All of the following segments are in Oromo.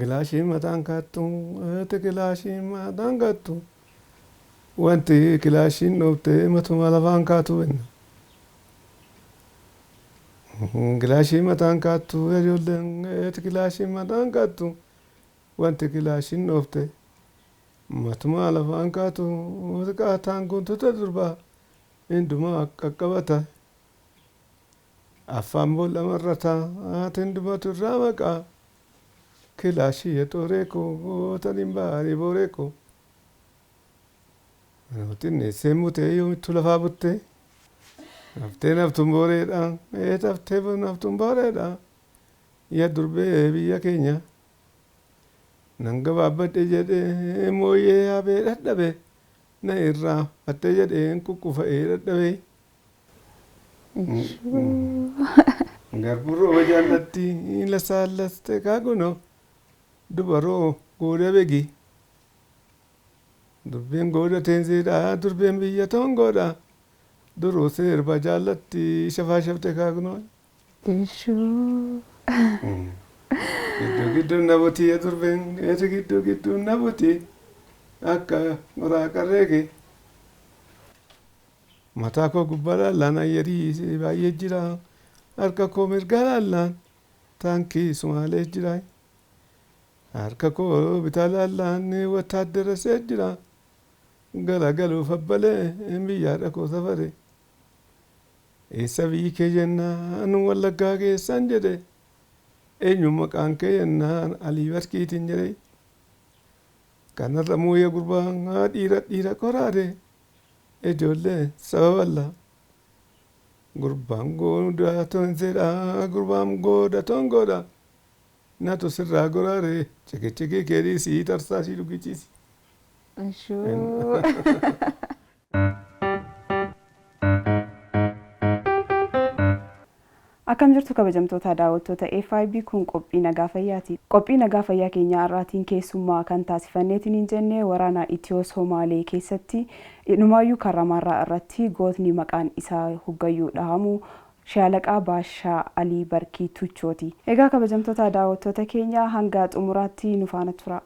Gilaashii mataan kaattu, ati gilaashii mataan kaattu. Wanti gilaashiin dhoofte matuma lafaan kaatu enna. Gilaashii mataan kaattu ijoolleen, ati gilaashii mataan kaattu. Wanti gilaashiin dhoofte matuma lafaan kaatu. Qaataan guututa durbaa hundumaa qaqqabata. Afaan boolla marrata, ati hundumatu irraa maqaa. Kilaashii yaxooree koo taniin baarii booree koo. Xinneessee mutee yoomittuu lafaa buttee. Haftee naftuun booreedha. Eet haftee naftuun booreedha. Yaa durbee biyya keenya. Nan gabaabbadhe jedhee mooyyee yaabee dadhabe. Na irraa fattee jedhee kukkufa'ee dadhabe. Garbuu rooba jaallatti lasaallaste kaagunoo dubaroo gooda begi. Durbeen gooda teenseedha, durbeen biyya toongoodha. Duruu sirba jaallatti shafaa shafte kaagunoo. Gidduu gidduu na butii durbeen, eeti gidduu gidduu na butii akka qoraa qarreeke. Mataa koo gubbaa laallaan ayyarii baay'ee jira. Harka koo mirgaa laallaan taankii Sumaalee jira. Harka koo bitaa laallaan wattaaddara see jira. Galagaluuf abbalee biyyaadha koo safare. Eessa biyyi kee jennaan Wallaggaa keessan jedhe. Eenyu maqaan kee jennaan Alii Barkiitiin jedhe. Kanarra mooyya gurbaa dhiira dhiira qoraade. Ijoollee saba bal'aa. Gurbaan gooda toonseedha, gurbaan gooda toongoodha. Natu sirraa goraare cikicikii keedii sii tarsaa sii dhugichiisi. Akkam jirtu kabajamtoota daawwattoota FIB, kun qophii nagaa fayyaati. Qophii nagaa fayyaa keenya har'aatiin keessummaa kan taasifanneetiin hin jenne waraana Itiyoo Somaalee keessatti dhumaayyuu Karramaarraa irratti gootni maqaan isaa hoggayyuu dhahamu Shaalaqaa Baashaa Alii Barkii Tuchooti. Egaa kabajamtoota daawwattoota keenya, hanga xumuraatti nu faana tura.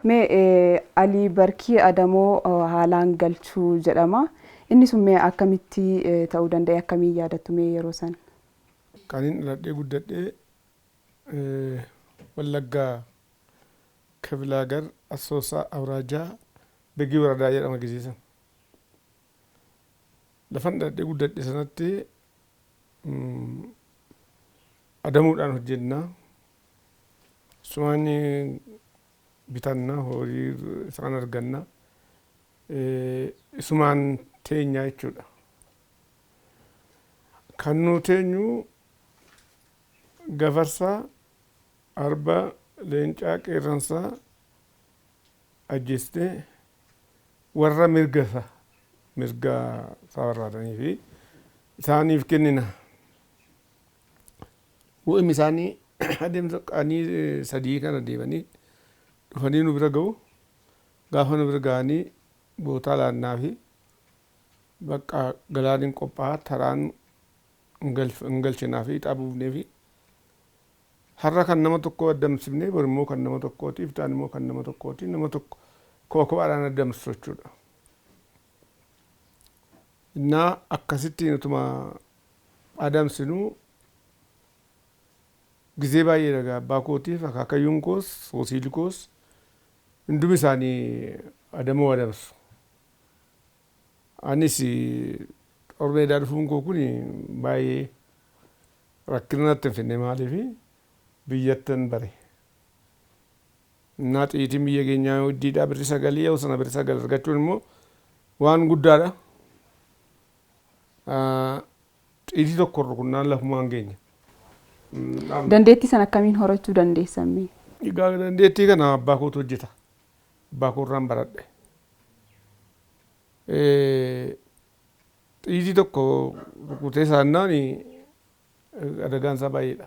Mee Alii Barkii Adamoo haalaan galchuu jedhama. Inni sun mee akkamitti ta'uu danda'e, akkamiin yaadattu mee yeroo sana? Kan hin dhaladhee guddadhee Wallaggaa Kibilaagar Asoosaa Awraajaa Begii Waradaa jedhama gisiisan. Lafan dhaladhee guddadhe sanatti adamuudhaan hojjenna. Sumaan bitanna, horii isaan arganna. Isumaan teenya jechuudha. Kan nu teenyu gafarsaa, arba, leencaa, qeerransaa ajjeestee warra mirga isaa mirga isaa barbaadanii fi isaaniif kennina. Bu'im isaanii adeemsa qaanii 3 kana deemanii dhufanii nu bira ga'u. Gaafa nu bira ga'anii bootaa laannaa fi bakka galaaniin qophaa'a taraan hin galchinaa fi ixaa buufnee fi har'a kan nama tokkoo addamsifnee, bor immoo kan nama tokkooti, iftaan immoo kan nama tokkooti, nama tokko kopha kophaadhaan addamsu jechuudha. Innaa akkasittiin utuma adamsinuu gizee baay'ee dhagaa abbaa kootiif akaakayyuun koos hoosiilli koos hundumi isaanii adamoo adamsu. Anis xor meedaa dhufuun koo kun baay'ee rakkina natti hin finne, maaliif biyyattan bare. Innaa xiyitiin biyya keenyaa hoddiidhaa birri 9, yeroo sana birri 9 argachuun immoo waan guddaadha. Xiyitii tokko rukunnaan lafumaan geenya. Dandeettii sana akkamiin horachuu dandeessan mee? Egaa dandeettii kana abbaa kootu hojjeta. Abbaa koo irraan baradhe. Xiyitii tokko rukutee saannaan adagaan isaa baay'eedha.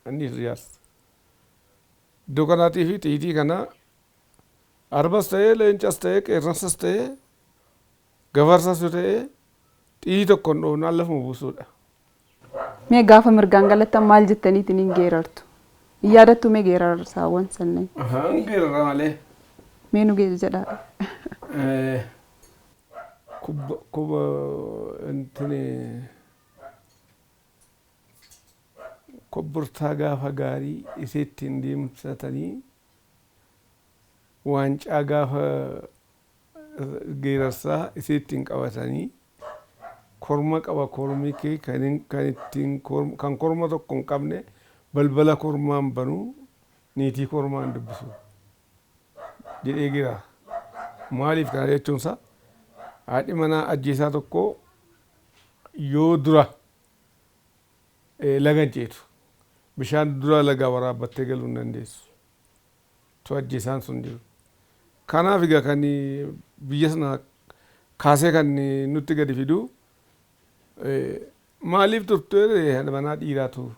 Inni jaarsa. Iddoo kanaatii fi xiyitii kana arbas ta'ee, leencas ta'ee, qeerransas ta'ee, gafarsas yoo ta'ee, xiyitii tokkoon dhoofnaan lafuma buusuudha. Mee gaafa mirgaan galattan maal jettaniitiin hin geerartu? Hin yaadattu mee geerarsaawwan sanneen? Hin geerara malee. Mee nu geessu jedhaa. Kubba kubba intini kobbortaa gaafa gaarii isee ittiin deemsatanii, waancaa gaafa geerarsaa isee ittiin qabatanii, korma qaba kormi kee kan ittiin kan korma tokko hin qabne balbala kormaan banuu, niitii kormaan dubbisu jedhee jira. Maaliif kana jechuunsa, haadhi manaa ajjeesaa tokko yoo dura laga hin ceetu, bishaan dura lagaa waraabbattee galuu hin dandeessu. Tu ajjeesaan sun jiru. Kanaaf egaa kan biyya sana kaasee kan nutti gadi fidu maaliif turte, haadha manaa dhiiraatu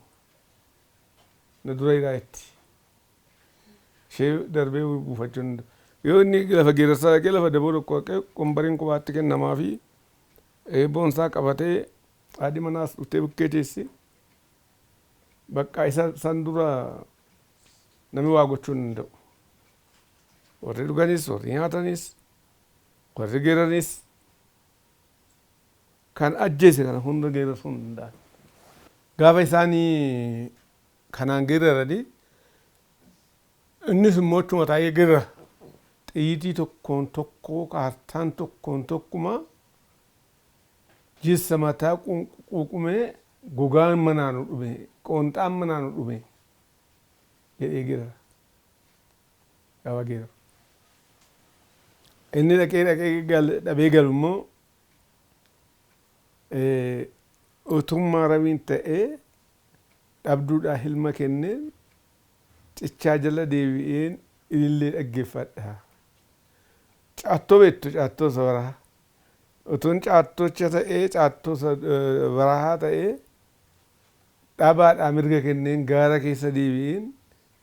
na dura jiraa itti. Ishee darbee buufachuu hin danda'u. Yoo inni lafa geerarsaa dhaqee, lafa daboo tokko dhaqee, qombariin kophaatti kennamaa fi eebboon isaa qabatee, haadhi manaas dhuftee bukkee teessi. Bakka isa san dura namni waa gochuu hin danda'u. Warri dhuganis, warri nyaatanis, warri geeranis kan ajjeese kana hunda geerarsuu hin danda'an. Gaafa isaanii kanaan geeraranii, innis immoo achuma taa'ee geerara. Xiyyitii tokkoon tokkoo, kaartaan tokkoon tokkuma jissa mataa quuqumee, gogaan manaa nu dhume, qoonxaan manaa nu dhume jedhee geerara. Gaafa geeraru. Inni dhaqee dhaqee dhabee galu immoo, utummaa rabiin ta'ee dhabduudhaa hilma kenneen cichaa jala deebi'een ilillee dhaggeeffadha. Caattoo beektu, caattoo isa barahaa. Utuun caattocha ta'ee, caattoo isa barahaa ta'ee, dhabaadhaa mirga kenneen gaara keessa deebi'een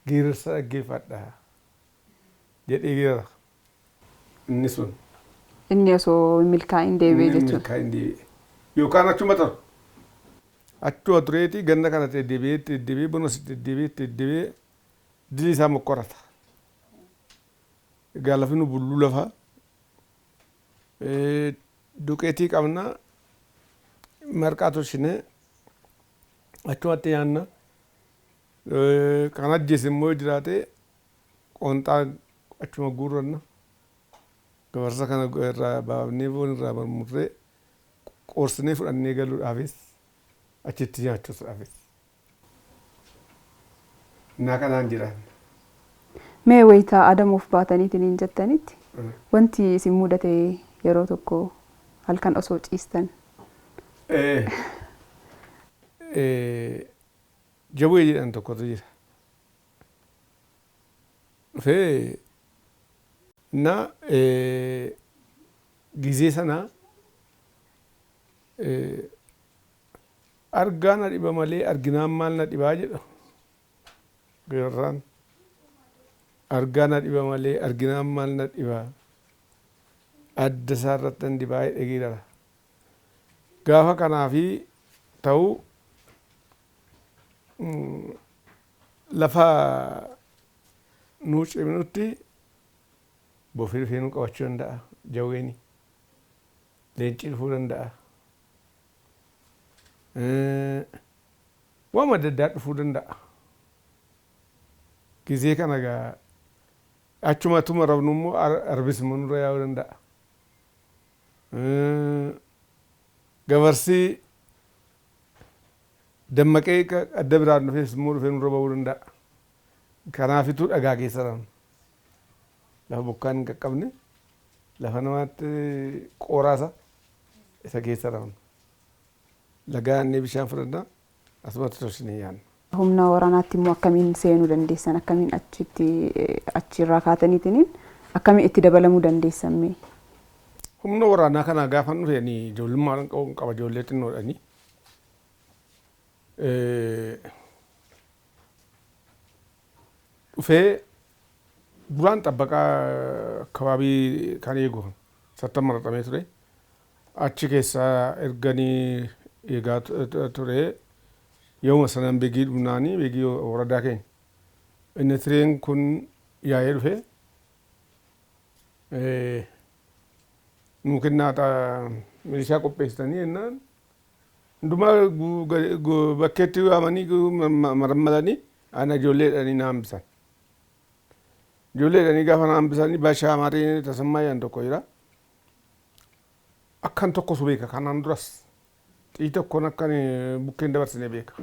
geerarsa dhaggeeffadha jedhee geerara. Inni sun. Inni osoo hin milkaa'in deebi'e jechuudha. Milkaa'in deebi'e. Yookaan achuma tura. Achuma tureeti ganna kana deddeebi'ee deddeebi'ee, bonas deddeebi'ee deddeebi'ee dilii isaa mokkorata. Egaa lafi nu bulluu lafa duqeetii qabna, marqaa tolchinee achumatti nyaanna. Kan ajjeese immoo jiraate qoonxaa achuma guurranna. Gabarsa kana irraa baafnee, foon irraa murmurree, qoorsinee fudhannee galuudhaafis, achitti nyaachuudhaafis. Innaa kanaan jiraan. Mee wayitaa adamuuf baataniitiin hin jettanitti wanti isin mudate yeroo tokko halkan osoo ciistan? Jawwee jedhan tokkotu jira. Dhufee na gizee sana argaa na dhiba malee arginaan maal na dhibaa jedha. Geerraan argaa na dhiba malee arginaan maal na dhibaa, adda isaa irratti nan dibaa jedhee geerara. Gaafa kanaafi ta'u lafa nuu cimnutti bofi dhufee nu qabachuu danda'a, jawweeni. Leenci dhufuu danda'a. Waan adda addaa dhufuu danda'a. Gizee kana egaa achuma tuma rafnu immoo arbis immoo nurra yaa'uu danda'a. Gafarsi dammaqee adda biraan dhufees immoo dhufee nurra ba'uu danda'a. Kanaafituu dhagaa keessa rafna. Lafa bokkaan hin qaqqabne, lafa namaatti qooraasa isa keessa rafna. Lagaa annee bishaan fudhanna, asumatti tolchinee nyaanna. Humna waraanaatti immoo akkamiin seenuu dandeessan? Akkamiin achitti achirraa kaataniitiin akkamiin itti dabalamuu dandeessan mee? Humna waraanaa kana gaafa dhufeen ijoollummaa qaba, ijoollee xinnoodhani. Dhufee duraan xabbaqaa akabaabii kan eegu sattan maraxamee ture. Achi keessaa erganii eegaa ture. Yooma sanan Begii dhumnaanii, Begii waradaa keenya. Inni tireen kun yaa'ee dhufe nuu kennaa milishaa qopheessitanii jennaan, hundumaa bakkeetti waamanii marammalanii ana ijoolleedhanii na hambisan. Ijoolleedhanii gaafa na hambisanii, Bashaa Maarii Tasammaa jedhan tokko jira. Akkan tokkosu beeka, kanaan duras xii tokkoon akkan bukkeen dabarsine beeka.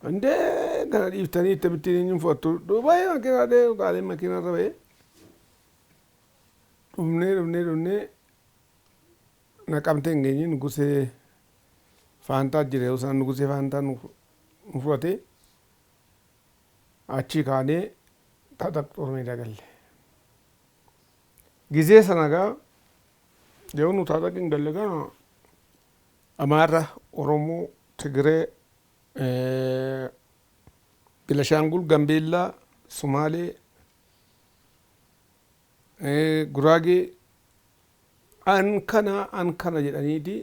Indee kana dhiiftanii itti eenyuun fudhattu baay'ee makiinaa dhee utaalee makiinaa irra ba'ee dhufnee dhufnee dhufnee Naqamtee hin geenye, Nugusee Faantaa jira yeroo sana. Nugusee Faantaa nu fudhatee achii kaanee Taxaq Xoor Meedaa galle. Gizee sana gaa yeroo nu Taxaq hin galle kana Amaara, Oromoo, Tigiree, Bilashaangul, Gambeellaa, Sumaalee, Guraagee, an kana an kana jedhaniiti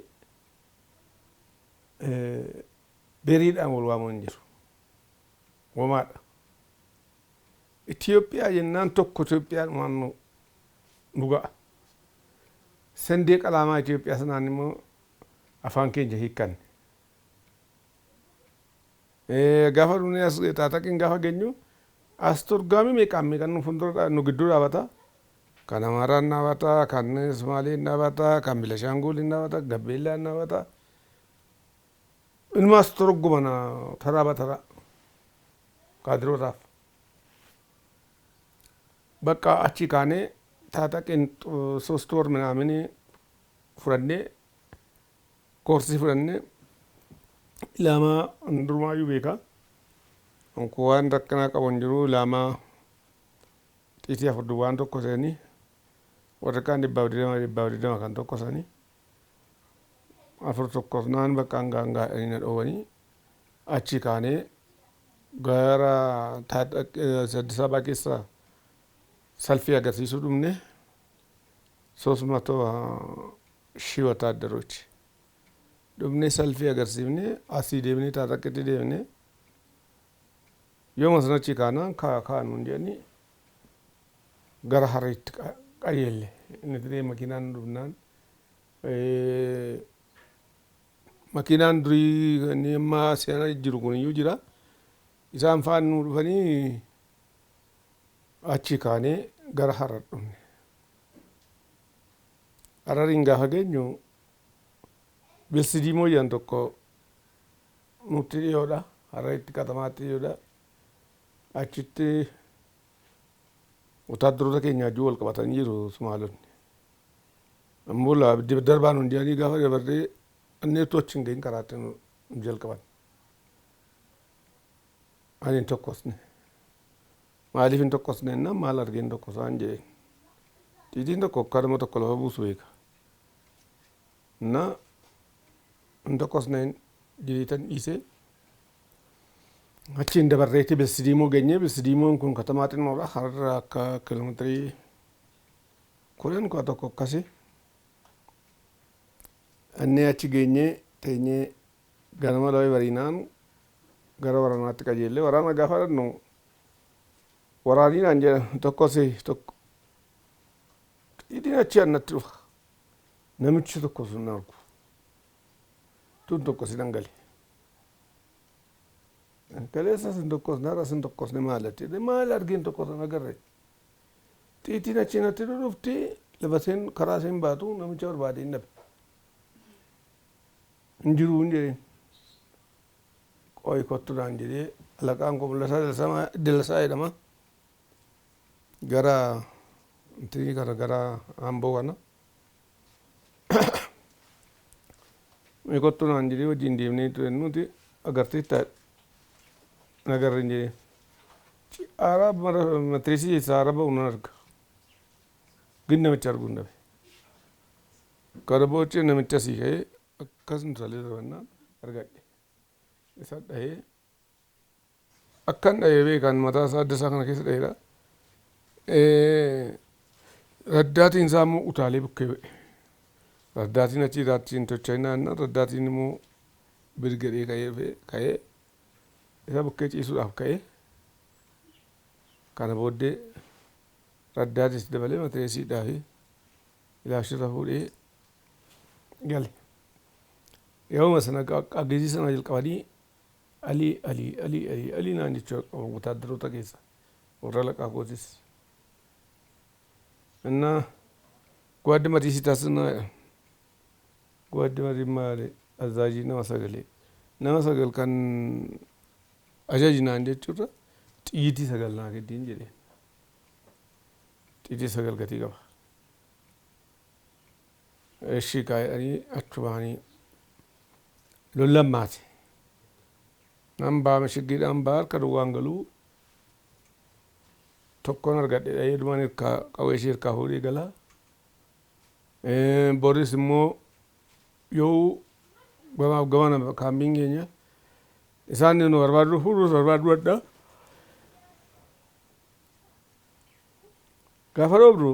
beriidhaan wal waamuun hin jiru. Wamaadha. Itoophiyaa jennaan tokko Itoophiyaadhumaan nu ga'a. Sendee qalaamaa Itoophiyaa sanaan immoo afaan keenya hiikkanne. Gaafa dhufnee as Taataqiin gaafa geenyu, as torgaamii meeqaan meeqan nu fuuldura nu gidduu dhaabata. Kan Amaaraan dhaabata, kan Somaaliin dhaabata, kan Bilashaanguliin dhaabata, Gambeellaan dhaabata. Inumaas torgumana taraa bataraa kaadirootaaf. Bakka achi kaanee Taataqiin 3 ወር ምናምን fudhannee, koorsii fudhannee, ilaamaa durumaayyuu beeka. Kun waan rakkinaa qabu hin jiru, ilaamaa xiitii afur duwwaan tokko seenii, warri kaan 120 120 kan tokko sanii afur tokkosnaan bakka hangaa hangaadhanii na dhoowwanii, achi kaanee gara Addis Ababaa keessa salfii agarsiisuu dhumne, 300,000 ወታደሮች dhumne, salfii agarsiifne, asii deemnee Taataqitti deemne. Yooma sana achi kaanaan kaanuun jedhanii gara Harariitti qajeelle. Inni tiree makiinaan dhufnaan, makiinaan durii inni amma seera jiru kun iyyuu jira. Isaan faan nu dhufanii achi kaanee gara Harar dhufne. Harariin gaafa geenyu Bilsidiimoo jedhan tokko nutti dhiyoodha. Hararitti katamaatti dhiyoodha. Achitti wotaaddaroota keenya wajjin wal qabatanii jiru Sumaalonni. Ammoo darbaan hundi jedhanii gaafa dabarree anneetu achi hin gahin karaatti nu jalqaban. Ani hin tokkosne. Maaliif hin tokkosne jennaan, maal argeen tokkosaan jedheen. Xiitiin tokko akkanuma tokko lafa buusu beeka. Na hin tokkosneen jedheetan dhiisee achiin dabarreetti Bilsidiimoo geenye. Bilsidiimoon kun katamaa xinnoodha. Hararraa akka kiiloomeetirii 10 11 akkasi. Annee achi geenyee teenyee ganama lama bariinaan gara waraanaatti qajeellee, waraana gaafa dhannu waraanii naan jedhan, tokkos tokko xiitiin achi annatti dhufa. Namichi tokko sun argu. Tun tokko si dhangale. Kaleessa sin tokkosne, har'a sin tokkosne, maal ati? Maal argeen tokko san agarre. Xiitiin achi natti dhufti, lafa seen karaa seen baatu namicha barbaade hin dhabe. Hin jiru hin jedheen. Qo'i kottu naan jedhee, alaqaan koo Mul'ataa Dalasaa jedhama. Gara intinii kana, gara Amboo kana. Mee kottu naan jedhee wajjin deemnee ture, nuti agarteetta nagarre hin jedheen. Aaraa matireesii keessaa aara ba'u nan arga. Gin namicha arguu hin dhabe. Kana booddee namicha asii ka'ee akkas nu salee darbannaan argadhe. Isa dhahee, akkan dhahee beekan, mataa isaa adda isaa kana keessa dhaheera. Raddaatiin isaa immoo utaalee bukkee ba'e. Raddaatiin achii irraatti hin tochainaa jennaan, raddaatiin immoo birgadhee ka'ee ka'ee Isa bukkee ciisuudhaaf ka'ee kana booddee raddaatis dabalee matireesiidhaa fi ilaashirra fuudhee gale. Yeroo sana qaggizii sana jalqabanii alii alii alii alii alii naan jechuu qaban wotaaddaroota keessa warra laqaa kootis. እና ጓድ መሪ ሲታስና ጓድ መሪ maali azaajii nama sagalee nama sagal kan ajaji naan jechuurra xiyyitii sagal naa kenniin jedheen. Xiyyitii sagal gatii qaba. Ishii kaa'anii achumaanii lollammaate. Nan baa mishiggiidhaan baa harka duwwaan galuu tokkoon argadhe dhahee dumaan hirkaa qawwee ishee hirkaa fuudhee galaa. Boris immoo yoo gamaaf gamana kaambiin keenya isaan nu barbaadu fuudhus barbaadu adda. Gaafa dhoobdu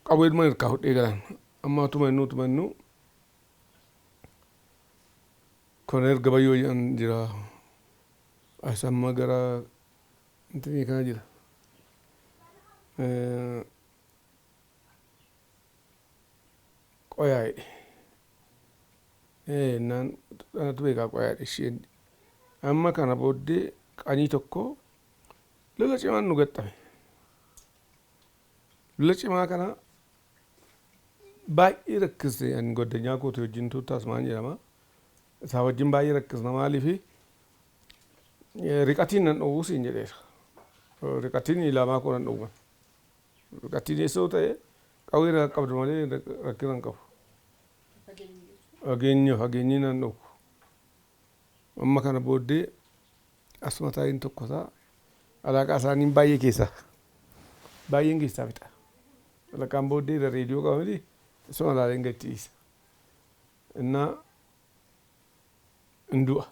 qawwee dhumaan hirkaa fuudhee galan. Amma utuma innuu utuma innuu Koloneel Gabayyoo jedhan jira. As amma gara intinii kana jira. Qoyaa jedhe. Naan anatu beekaa qoyaa jedhe isheen. Amma kana booddee qanii tokko lola cimaan nu gaxxame. Lola cimaa kana baay'ee rakkiste ani goddanyaa kooti wajjin tuuttaas maan jedhama. Isaa wajjin baay'ee rakkisna maaliifi riqatiin nan dhowwuu siin jedheera. Riqatiin ilaamaa koo nan dhowwan. Riqatiin eessoo ta'e qawwee irraa qabdu malee rakkina hin qabu. Fageenya fageenyi nan dhowwu. Amma kana booddee asuma taa'iin tokko isaa alaaqaa isaanii baay'ee keessaa baay'een keessaa fixa. Alaqaan booddee irra reediyoo qaba miti isuma ilaaleen gadi dhiisa. Innaa hin du'a.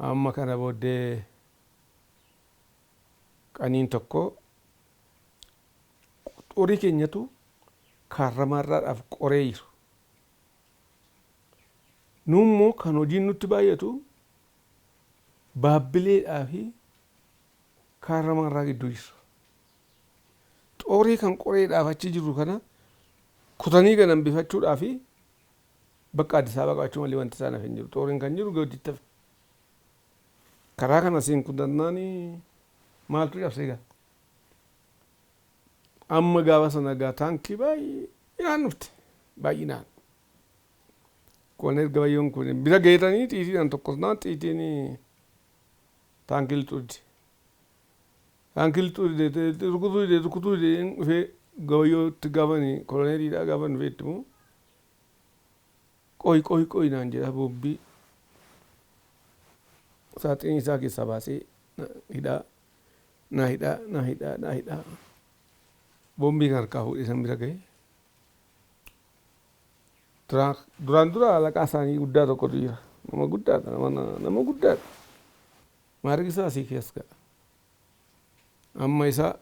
Amma kana booddee qaniin tokko xorii keenyatu kaarramaarraadhaaf qoree jiru. Nuummoo kan hojiin nutti baay'atu baabbileedhaa fi kaarramaarraa gidduu jiru. Xorii kan qoreedhaaf achi jiru kana kutanii gad hambifachuudhaa fi bakka Addis Ababa qabachuu malee wanti isaan hafe hin jiru. Xooriin kan jiru gaditti hafe. Karaa kana siin kutannaan maaltu cabsee gaa? Amma gaafa sana gaa taankii baay'inaan dhufte. Baay'inaan. Koloneel Gabayyoon kun bira geetanii xiitiidhaan tokkosnaan xiitiin taankii lixuu dide. Taankii lixuu dide rukutuu dide rukutuu dide dhufee Gabayyootti gaafani koloneeliidhaa gaafa dhufee itti immoo qoy qoy qoy naan jedha boombii saaxinii isaa keessaa baasee hidhaa na hidhaa na hidhaa na hidhaa boombii kan harkaa fuudhee san bira ga'e. Duraan dura alaqaa isaanii guddaa tokkotu jira. Nama guddaadha nama guddaadha. Maarigi isaa asii keessa ga'a. Amma isa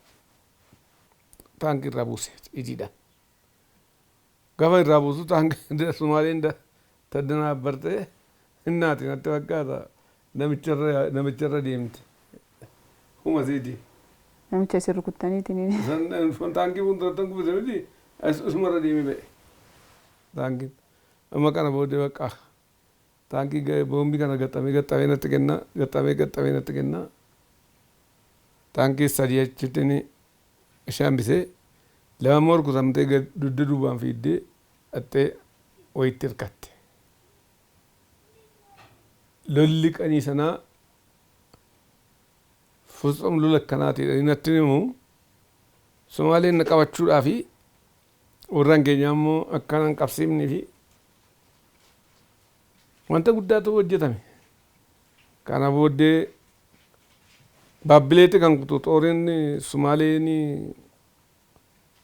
taankii irraa buuse ijiidhaan. Gaafa irraa buusu taankii Sumaaleen taddanaabbarte innaati natti fakkaata namicharra deemte. Huma isiiti. Namicha isin rukuttaniitiin. Taankii fuulduratti kuffise miti isumarra deemee ba'e. Taankiin amma kana booddee bakka taankii boombii kana gaxxamee gaxxamee natti kenna gaxxamee gaxxamee natti kenna. Taankii sadii achitti ishee hambisee lama immoo rukutamtee dugda duubaan fiiddee dhattee wayitti hirkatte. Lolli qanii sanaa futsum lola akkanaati jedhanii natti himu. Sumaaleen na qabachuudhaa fi warraan keenyaa immoo akka nan qabsiifnee fi wanta guddaatu hojjetame. Kana booddee baabbileetti kan kutu xooriin Sumaaleen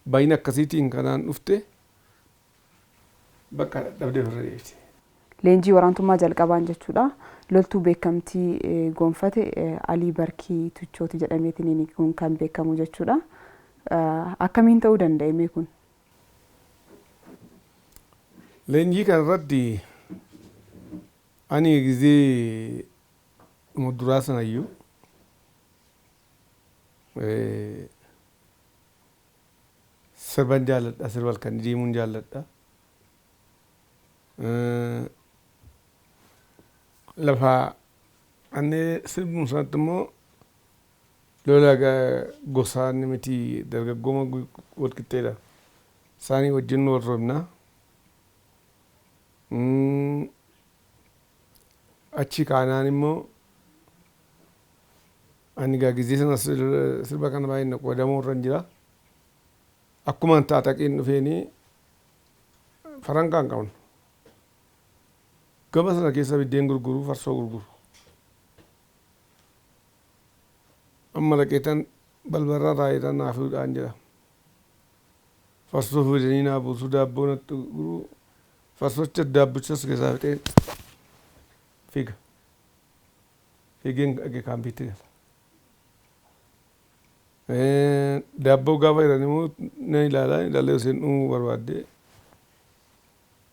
baay'ina akkasiitiin kanaan dhufte bakka dadhabdee ofirra deebite. Leenjii waraantummaa jalqabaan jechuudha. Loltuu beekamtii gonfate Alii Barkii Tuchooti jedhameetiin kun kan beekamu jechuudha. Akkamiin ta'uu danda'e kun? Leenjii kanarratti ani gizee Duraa sanayyuu sirban jaalladha, sirba halkan deemuun jaalladha. Lafa ani sirbuun sanatti immoo lola gosaan miti, dargaggooma wal qixxeedha. Isaanii wajjin wal roobna. Achi kaanaan immoo ani gaa gizee sana sirba kana baay'ee naqu wadamoo irra jira. Akkuma taataqiin dhufeenii farankaa hin qabnu. Gama sana keessa biddeen gurguru, farsoo gurguru. Amma dhaqeetan balbarra taa'eetan naa fiduudhaan jedha. Farsoo fidanii naa buusu, daabboo natti gurguru. Farsocha daabbichas keessaa fixee fiiga. Fiigeen dhaqee kaampiitti gala. Daabboo gaafa jiran immoo nan ilaalaa, ilaalee isheen dhumuu barbaaddee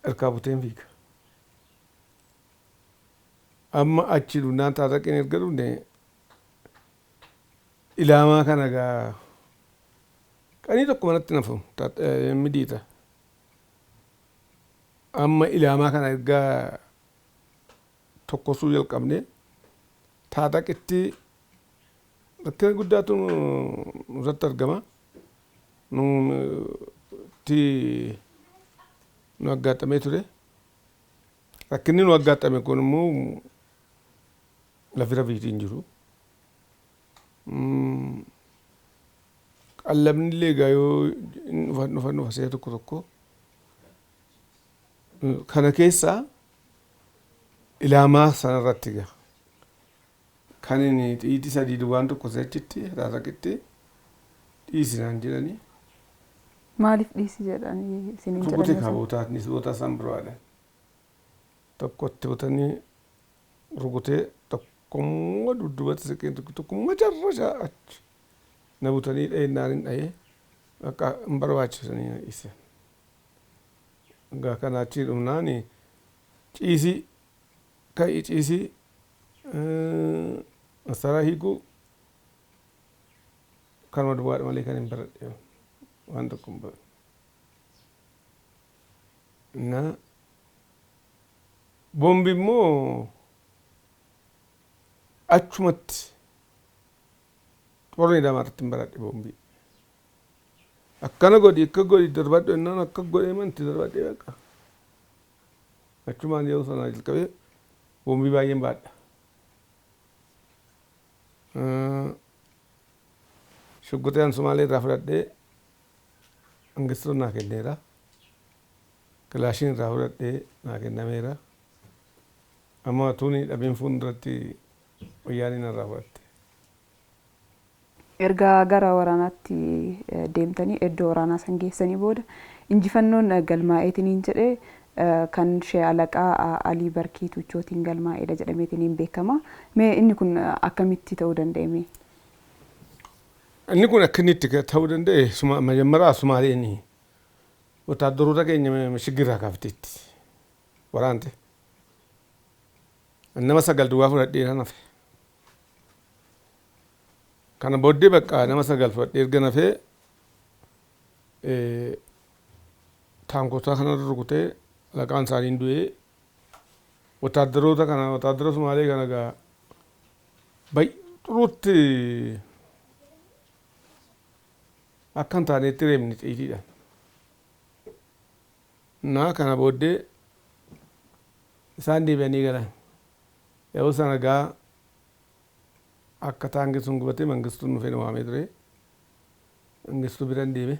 harkaa buteen fiiga. Amma achi dhufnaan, taataqiin erga dhufne, ilaamaa kana gaa qanii tokko manatti nafu midiita. Amma ilaamaa kana erga tokkosuu jalqabne, taataqitti rakkina guddaatu nurratti argama. Nuti nu aggaaxamee ture. Rakkinni nu aggaaxame kun immoo lafi rafiitiin jiru. Qallabni illee egaa yoo dhufa dhufa dhufa si'a tokko tokko. Kana keessaa ilaamaa sanarratti egaa kan inni xiitii sadii duwwaan tokko achitti taataqitti dhiisinaan jedhanii. Maaliif dhiisi jedhanii isiniin Rukute jedhanii? Kaabootaatnis boota isaan barbaadan. Tokkotti butanii rukutee, tokkommoo dudduubatti siqee, tokkommoo macarrashaa achi na butanii dha'ennaan hin dha'ee, akka hin barbaachisanii na dhiisan. Egaa kana achi dhumnaan ciisii ka'ii, ciisii, masaraa hiikuu, kanuma duwwaadha malee kan hin baradhe waan tokko hin baradhe. Na boombi immoo achumatti xorni lamaarratti hin baradhe boombii. Akkana godhi, akka godhi, darbadhu jennaan akka godhee manti darbadhee bakka. Achumaan yeroo sanaa jalqabee boombii baay'een baadha. Shugguxeen Sumaalee irraa fudhadhee Mangistuun naa kenneera. Kilaashiin irraa fudhadhee naa kennameera. Amma tuuni dhabiin fuulduratti wayyaaniin irraa fudhatte. Erga gara waraanaatti deemtanii iddoo waraanaa san geessanii booda injifannoon galmaa'eetiniin jedhee kan shee alaqaa Alii Barkii Tuchootiin galmaa'eedha jedhameetiniin beekama. Mee inni kun akkamitti ta'uu danda'e? Inni kun akka inni itti ta'uu danda'e, majammaraa Sumaaleen wotaaddaroota keenya shigirraa kaafteetti waraante. Nama 9 duwwaa fudhadhee kan hafe. Kana booddee bakka nama 9 fudhadhee erga nafee, taankota kanarra rukutee alaqaan isaanii du'ee, wotaaddaroota kana, wotaaddara Sumaalee kana gaa xuruutti akka hin taanetti reebni xiitiidhaan. Naa kana booddee isaan deebi'anii galan. Yeroo sana gaa akka taanki sun gubatee Mangistuun dhufee na waamee ture. Mangistuu biran deeme.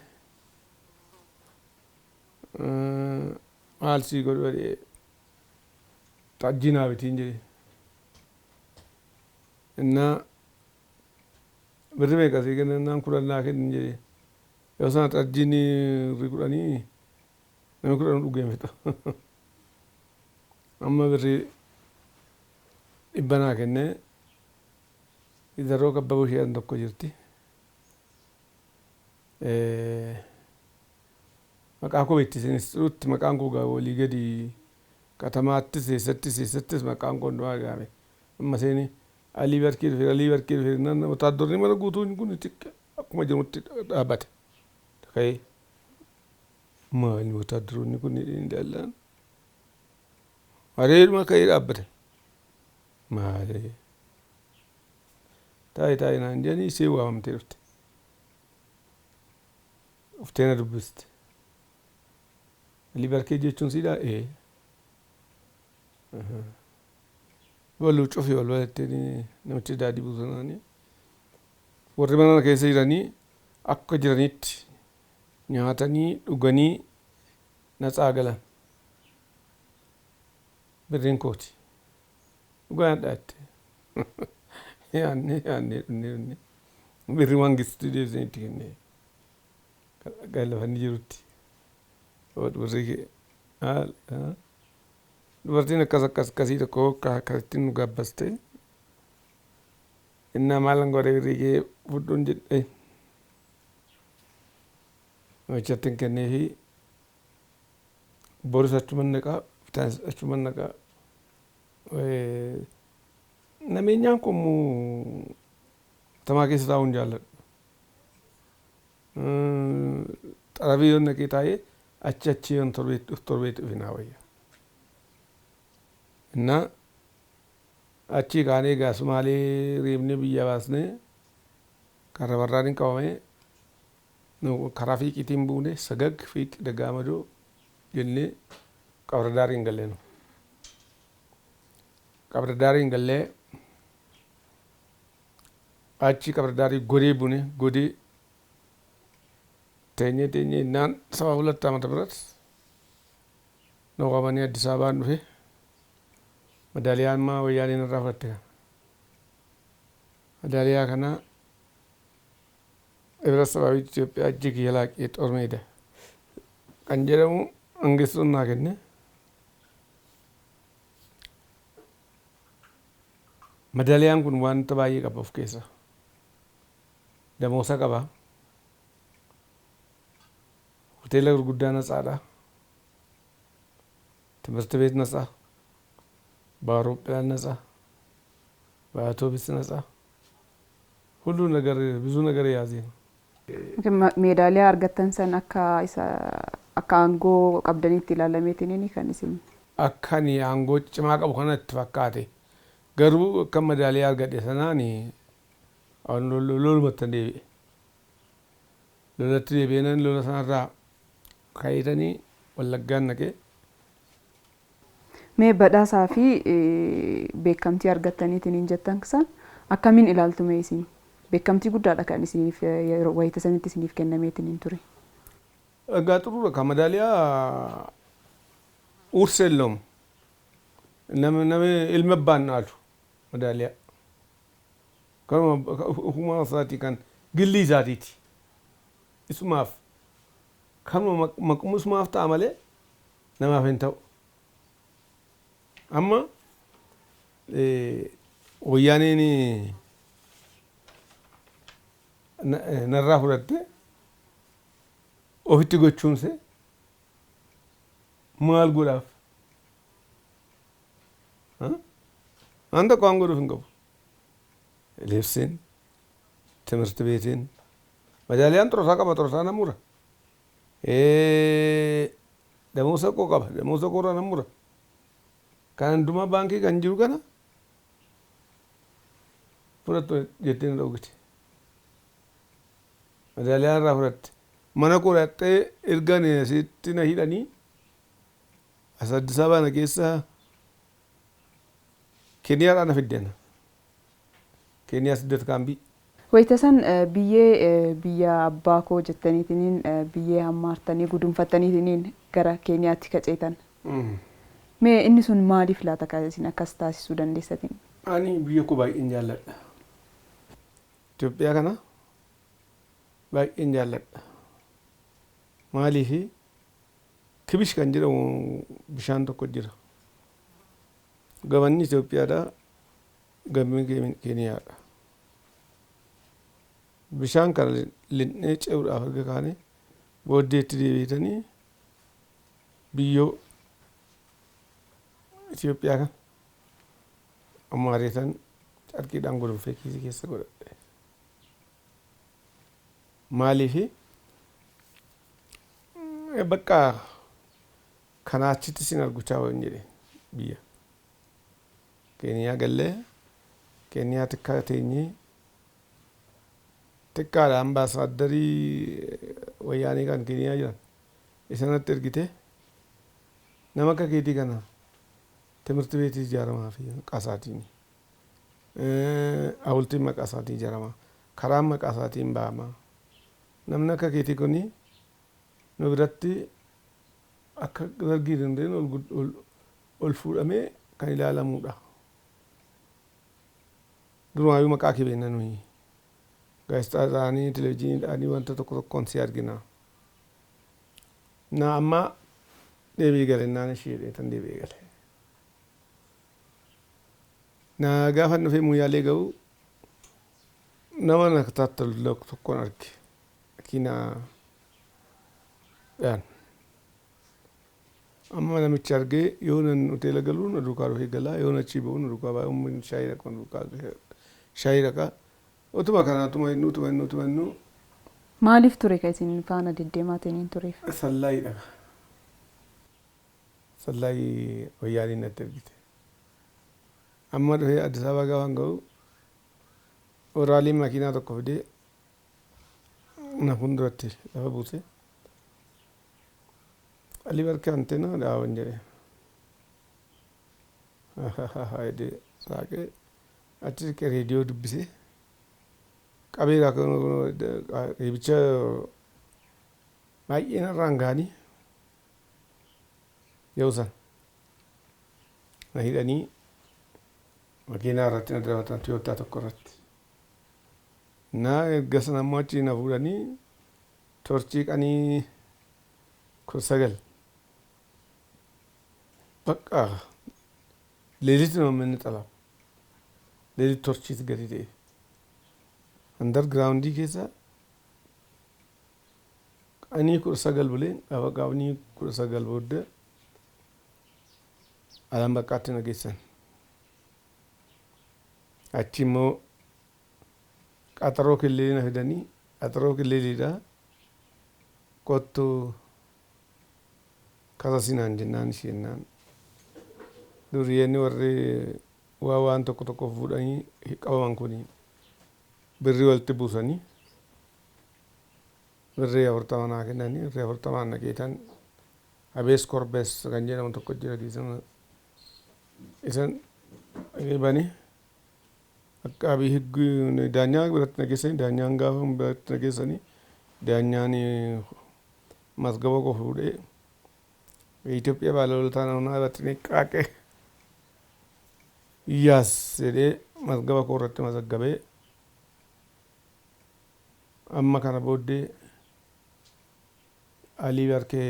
Maal sii godhu jedhee, xajjii naa bitiin jedhe. Innaa birri meeqa sii kenna innaan 10 naa kenni jedhe. Yeroo sana xajjiin birrii 10 namni 10 dhugee hin fixu. Amma birrii 100 naa kennee, Izaroo Kabbaboo isheen tokko jirti. Maqaa koo beekti isinis xurutti, maqaan koo gaa walii gadi katamaattis eessattis eessattis maqaan koo hundumaa gaame. Amma isheen Alii Barkee dhufeera, Alii Barkee dhufeera. Naan wotaaddarri mana guutuun kun akkuma jirutti dhaabbate. Ka'ee maali wotaaddaroonni kun hin ilaallan. Areeduma ka'ee dhaabbate. Maali? Taa'i taa'i naan jedhanii ishee waamamtee dhufte. Dhuftee na dubbiste. Alii Barkee jechuun siidhaa? Ee. Waluu cufi wal balatteen namichi daadhii buusanaani. Warri mana keessa jiranii akka jiranitti nyaatanii dhuganii natsaa galan. Birriin kooti. Dhugaa nyaadhaa jette. Yaannee yaannee dhunnee dhunnee. Birrii waan gistutti deebisanii itti kennee. Kan lafa inni jirutti. Birrii kee. Dubartiin akkas akkas akkasii tokko akka akkasitti nu gaabbaste. Innaa maalan godhe birrii kee fudhuun jedhe. Namichatti hin kenneefi boris achuman naqaa, bitaanis achuman naqaa. Nameenyaan kun immoo tamaa keessa taa'uu hin jaalladhu. Xarafii yoon naqee taa'ee achi achi yoon torbeetti dhufu torbeetti dhufe naa wayya. Innaa achii kaanee egaa Sumaalee reebnee biyya baasnee karra barraan hin qabamee karaa fiiqiitiin buune sagag fiiqi dagaamadoo jennee qabra daariin gallee nu. Qabra daariin gallee achi qabra daarii godee bune godee teenyee teenyee innaan 72 ዓመተ ምህረት nu qabanii Addis Ababaan dhufe. Madaaliyaa ammaa wayyaaneen irraa fudhatte kana. Madaaliyaa kana ህብረት ሰራዊት ኢትዮጵያ እጅግ የላቀ የጦር ሜዳ kan jedhamu Mangistuun naa kenne. Madaaliyaan kun wanta baay'ee qaba of keessaa. Damoosa qaba. Hoteela gurguddaa natsaadha. ትምህርት ቤት ነጻ፣ በአውሮፕላን ነጻ፣ በአውቶቡስ ነጻ፣ ሁሉ ነገር ብዙ ነገር የያዘ ነው። Meedaaliyaa argattan san akka isa akka aangoo qabdanitti ilaalameetiin kan isin. Akka ani aangoo cimaa qabu kana itti fakkaate. Garuu akka madaaliyaa argadhe sanaan lolumatti deebi'e. Lolatti deebi'ee lola sanarraa ka'eetanii Wallaggaan naqee. Mee badhaasaa fi beekamtii argattaniitiin hin jettan san akkamiin ilaaltu mee isin? Beekamtii guddaadha kan isiniif yeroo wayita sanitti isiniif kennameetiin hin ture. Egaa xuruura kan madaaliyaa ውርስ የለውም። Nama ilma abbaan dhaalu madaaliyaa. Kanuma ofuma isaatii kan gillii isaatiiti. Isumaaf kanuma maquma isumaaf ta'a malee namaaf hin ta'u. Amma wayyaaneen narraa fudhatte ofitti gochuunse maal godhaaf? Waan tokko waan godhuuf hin qabu. ልብስን, ትምህርት ቤትን, madaaliyaan xorosaa qaba, xorosaa nan mura. Damoosa koo qaba, damoosa koorraa nan mura. Kan hundumaa baankii kan jiru kana fudhattu jettee na dhowwite. Madaaliyaa irraa fudhatte. Mana koo dhaqxee erga asitti na hidhanii as Addis Ababaa na keessa Keeniyaadhaa na fiddeen. Keeniyaa siddet kaambii. Wayita san biyyee biyya abbaa koo jettaniitiin biyyee hammaartanii gudunfattaniitiin gara Keeniyaatti kaceetan. Mee inni sun maaliif laata kan isin akkas taasisuu dandeessatiin? Ani biyya koo baay'een jaalladha. Itoophiyaa kana baay'een jaalladha. Maaliifi kibish kan jedhamu bishaan tokko jira. Gamanni Itoophiyaadha, gamni Keeniyaadha. Bishaan kana linnee ce'uudhaaf erga kaane booddeetti deebiitanii biyyoo Itoophiyaa kana ammaareetan Carqiidhaan godhunfee kiisii keessa godhadhe. Maaliifi bakka kanaa achitti sin arguchaa waan jedhe biyya. Keeniyaa gallee Keeniyaa xiqqaa teenyee xiqqaadha ambaasaaddarii wayyaanii kan Keeniyaa jiran isanatti ergite nama akka keetii kana ትምህርት ቤት ijaaramaa fi maqaa isaatiin hawultiin maqaa isaatiin ijaarama karaan maqaa isaatiin ba'ama namni akka keetii kuni nu biratti akka dargii dandeenyu ol fuudhamee kan ilaalamudha. Durumaayyuu maqaa kee beekna nuyi. Gaazexaadhaanii, televezyiiniidhaanii wanta tokko tokkoon si argina. Na amma deebi'ee gale naan ishee jedhee tan deebi'ee gale. Na gaafa dhufee Moyyaalee ga'u nama na tattalu tokkoon arge. Makiinaadhaan. Amma namichi argee yoo nan hoteela galuu na duukaa dhufee galaa yoo achii ba'u na duukaa ba'aa ummanni shaayii dhaqa na duukaa shaayii dhaqa. Utuma kanaatuma inni utuma inni utuma inni. Maaliif ture kan isin faana deddeemaa ta'anii tureef? Sallaayii dhaqa. Sallaayii wayyaaniin natti ergite. Amma dhufee Addis Ababaa gaafan ga'u oraaliin makiinaa tokko fidee na fuulduratti lafa buuse. Ali Barkee antena dhaaban jedhe. Jedhee saaqee achi siqee reediyoo dubbisee qabeera reebicha baay'ee narraan ga'anii yeroo sana na hidhanii makiinaa irratti na darbatan Toyootaa tokko irratti. Na erga sana immoo achi na fuudhanii torchii qanii 19 በቃ ሌሊት ነው የምንጠላው። ሌሊት torchiit gadi ta'e. Undergroundii keessa qanii 19 bulee gaafa qanii 19 booddee alam baqqaatti na geessan. Achi immoo qaxaroo killee na fidanii qaxaroo killeeliidha kottu kasasinaan jennaan isheenaan duriyeenni warri waa waan tokko tokko fuudhanii qabaman kun birrii walitti buusanii birrii 40 naa kennanii birrii 40 na geetan habees korbees kan jedhamu tokko jira keessan isan banii አቃቢ ህግ ዳኛ biratti na geessanii daanyaan gaafa biratti na geessanii daanyaan mazgaba koo fuudhee የኢትዮጵያ ባለውለታ ነውና በጥንቃቄ ያዝ jedhee mazgaba koo irratti mazaggabee amma kana booddee Alii Barkee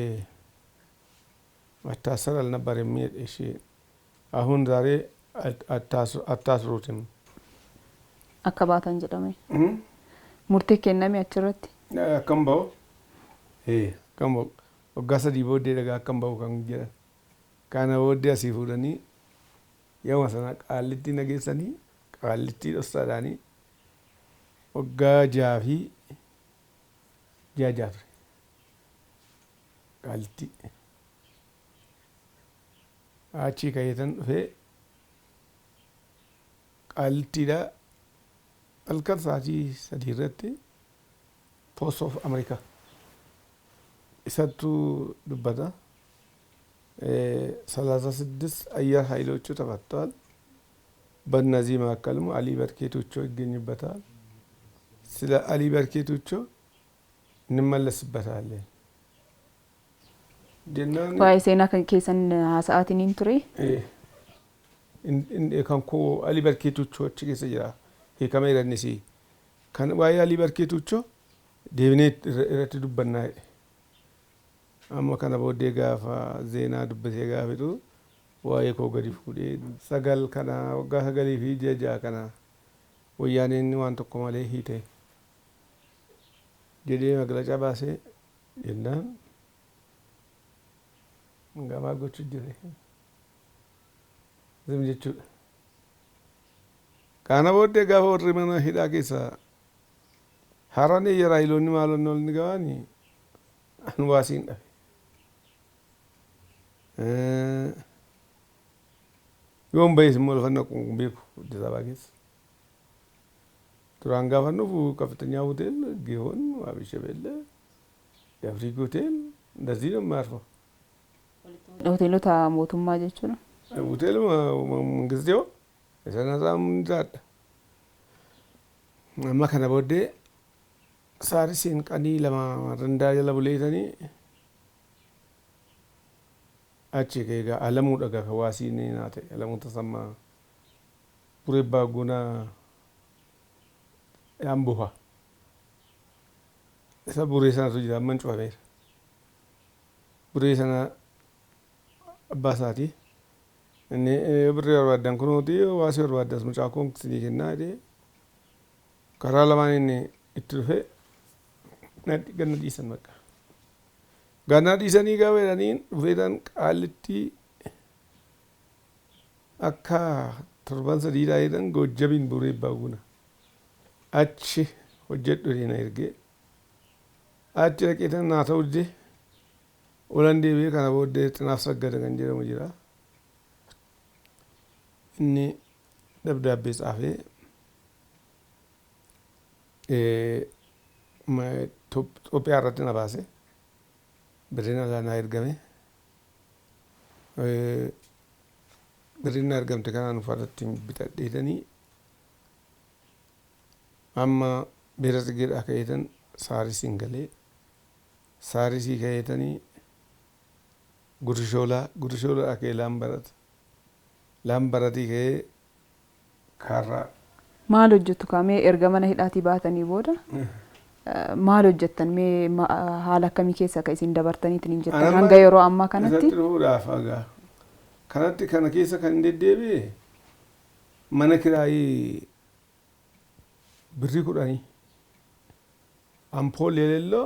መታሰር አልነበረም እሺ አሁን ዛሬ አታስሩትም Akka baatan jedhame. Murtee kenname achirratti. Akkam ba'u? Akkam ba'u? Waggaa 3 booddee dhagaa akkam ba'u kan jedhan. Kana booddee asii fuudhanii yeroo sana qaallittii na geessanii qaallittii dhossaadhaanii waggaa 6 fi ji'a 6 ture. Qaallittii. Achii ka'eetan dhufee qaallittiidha halkan sa'aatii 3 irratti Post of America isattu dubbata. 36 አየር ኃይሎቹ ተፈተዋል። በእነዚህ መካከልም አሊ በርኬ ቱቾ ይገኝበታል። ስለ አሊ በርኬ ቱቾ እንመለስበታለን። Jennaan Waa'ee seenaa kan keessan haasa'aatiin hin ture. Kan koo Ali Barkee Tuchoo achi keessa jira. Hiikameera innis. Kan waa'ee Alii Barkee Tuchoo deebinee irratti dubbannaa jedhe. Amma kana booddee gaafa zeenaa dubbisee gaafatu waa'ee koo gadi fuudhee 9 kana waggaa 9 fi ji'a 6 kana wayyaaneen waan tokko malee hiite jedhee maglacaa baasee jennaan gamaa gochuu jire. Zim jechuudha. Kana booddee gaafa warri mana hidhaa keessa haranii yeraayiloonni maalonni ol ni ga'anii an waasiin dhabe. Yoon bahis immoo lafa naqu hin beeku Addis Ababaa keessa. Duraan gaafa nufu ከፍተኛ ሆቴል ጊዮን፣ ዋቢ ሸበሌ፣ የአፍሪክ ሆቴል እንደዚህ ነው የማርፈው። Hoteelota mootummaa jechuudha. ሆቴል መንግስት yoo sanarraa jiraadha. Amma kana booddee saarisiin qanii lama randaa jala buleetanii achi egaa Alamuu dhagaa kan waasiin naa ta'e Alamuu Tasammaa Buree Baaggoonaa Ambuha. Isa buree sanatu jira amma hin cufameera. Buree sana abbaa isaatii. Inni birrii barbaaddan kunuuti waasii barbaaddas mucaa koon sinii kennaa jedhee karaa lamaan inni itti dhufee ganna dhiisan bakka. Ganna dhiisanii gaafa jedhaniin dhufeetan Qaallitti akka torban sadiidhaa jedhan Goojjabiin Buree Baaguna. Achi hojjedhu jedhee na ergee achi dhaqeetan naa ta'u dide olan deebi'ee kana booddee Xinaaf Saggada kan jedhamu jira. Inni dabdaabbee tsaafee Itoophiyaa irratti na baase birriin alaa naa ergame. Birriin na ergamte kanaan uffata ittiin bitadheetanii amma Beera Tsigeedhaa ka'eetan Saarisiin galee Saarisii ka'eetanii Gurishoolaa Gurishoolaadhaa ka'ee Laambarat Laambaratii ka'ee Kaarraa. Maal hojjettu kaamee erga mana hidhaatii baatanii booda maal hojjettan mee haala akkamii keessa akka isin dabartaniitiin hin jettan hanga yeroo ammaa kanatti? Isatti dhufuudhaaf egaa kanatti kana keessa kan hin deddeebi'e mana kiraayii birrii 10 አምፖል የሌለው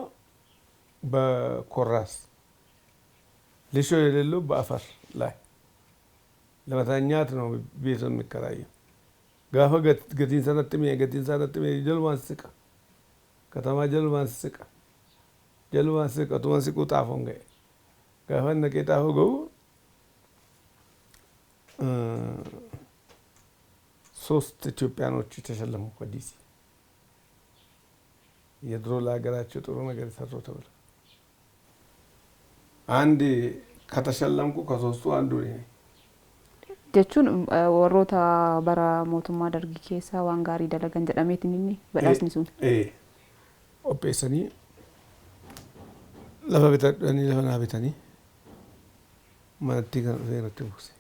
በኮራስ ሊሾ የሌለው በአፈር ላይ ለመተኛት ነው ቤቱ የሚከራየው። Gaafa gatiin sanatti mi'e gatiin sanatti mi'e jalumaan siqa ከተማ jalumaan siqa jalumaan siqa utuma siquu xaafoon ga'e. Gaafa naqee xaafoo ga'u ሶስት ኢትዮጵያኖች ተሸለሙ ከዲሲ የድሮ ለሀገራቸው ጥሩ ነገር የሰሩ ተብሎ አንድ ከተሸለምኩ ከሶስቱ አንዱ እኔ ነኝ። Jechuun warroota bara mootummaa Dargii keessa waan gaarii dalagan jedhameetiin inni badhaasni sun. Qopheessanii lafa bitadhanii lafa naa bitanii manatti kan dhufee irratti buuse.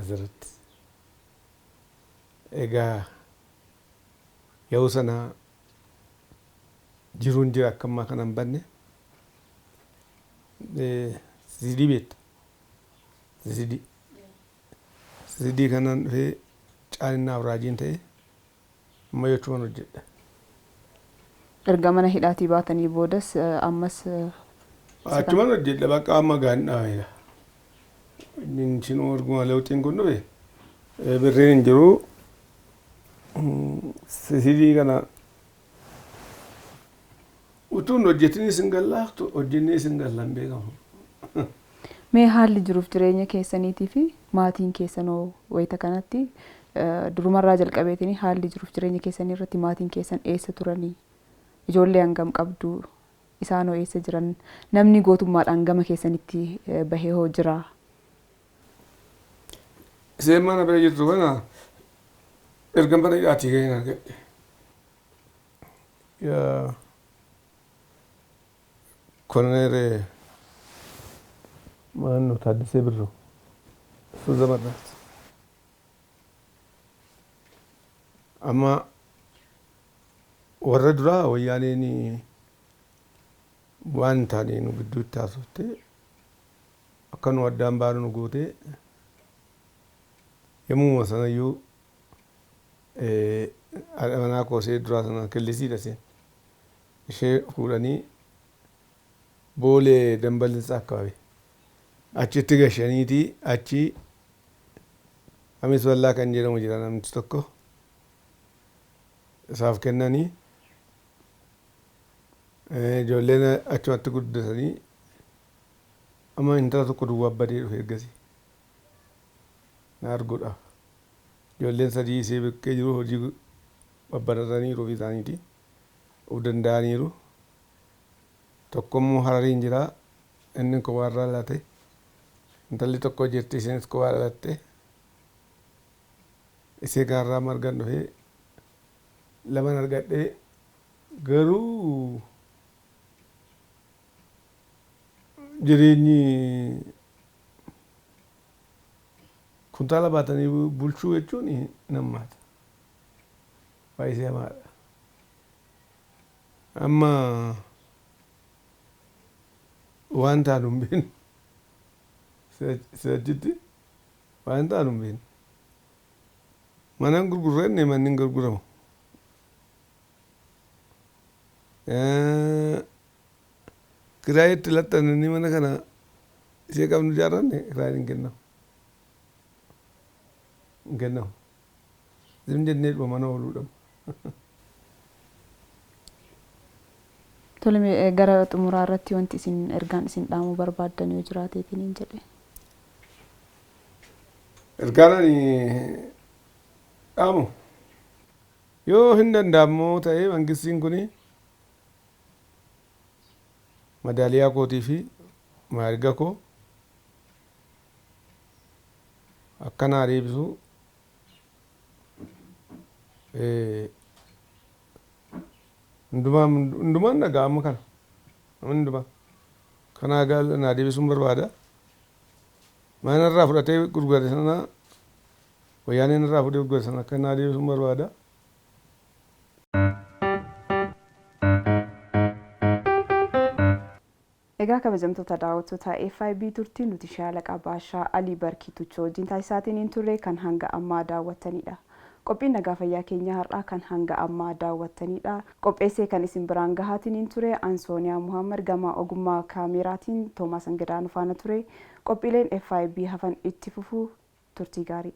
Asirratti. Egaa yeroo sana jiruun jira akka ammaa kana hin banne sidii beekta. Sidii. Sidii kanaan dhufee caalinaa abraajiin ta'e amma jechuun hojjedha. Erga mana hidhaatii baatanii boodas ammas Achumaan hojjedha bakka amma gaariin dhaabeera. Inni erguma lewxiin kun dhufe birriin hin jiru. Sidii kana utuun hojjetinis hin gallaa hojjennees hin galla hin beekamu. Mee haalli jiruuf jireenya keessaniitii fi maatiin keessanoo wayita kanatti durumarraa jalqabeetiin haalli jiruuf jireenya keessanii irratti maatiin keessan eessa turanii? Ijoollee hangam qabdu? Isaanoo eessa jiran? Namni gootummaadhaan gama keessanitti bahee hoo jira? Isheen mana bira jirtu kana erga mana hidhaatii gaheen argadhe. ኮሎኔል ማነው ታደሰ ብሩ እሱ ዘመድ ናት። Amma warra duraa wayyaaneen waan taane nu gidduutti haasofte akka nu addaan baanu nu gootee yommuu sanayyuu haadha manaa koo ishee duraa sana killisiidha isheen ishee fuudhanii Boolee Dambalinsaa አካባቢ achitti gashaniitii achi Amis Ballaa kan jedhamu jira namni tokko. Isaaf kennanii ijoolleen achumatti guddatanii amma intala tokko duwwaa badee dhufe ergasii na arguudhaaf. Ijoolleen sadii ishee bukkee jiru hojii babbarataniiru ofii isaaniiti. Of danda'aniiru. Tokko immoo Harariin jira. Inni kophaarraa dhalate. Intalli tokko jirti isheenis kophaa dhalatte. Ishee gaarraa margan dhufee laman argadhee garuu jireenyi kuntaala baatanii bulchuu jechuun nammaata. Baay'isee hamaadha. Amma waan taanu hin beeknu. Si'achitti waan taanu hin beeknu. Mana hin gurgurrenne manni hin gurguramu. Kiraayii itti laxxananii mana kana ishee qabnu ijaarranne kiraayiin hin kennamu. Hin kennamu. Zim jennee dhuma mana ooluudha. Tole, gara xumuraa irratti wanti isin ergaan isin dhaamuu barbaaddan yoo jiraateetiin hin jedhe. Ergaan ani dhaamu yoo hin danda'amu ta'e mangistiin kuni madaaliyaa kootii fi maariga koo akka naa deebisu hundumaan dhagaa amma kana hundumaa kanaa naa deebisuun barbaada. Mana irraa fudhatee gurgurate sana wayyaaneen irraa fudhatee gurgurate sana akka naa deebisuun barbaada. Egaa kabajamtoota daawwattoota FIB turtii nuti Shaalaqa Baashaa Alii Barkii Tuchoo wajjin taasisaatiin hin turre kan hanga ammaa daawwattanidha. Qophiin nagaa fayyaa keenya har'aa kan hanga ammaa daawwattanidha. Qopheessee kan isin biraan gahaatiin hin ture Ansooniyaa Muhammad gama ogummaa kaameraatiin Toomaas Ingidaa nu faana ture. Qophiileen FIB hafan itti fufuu turtii gaarii.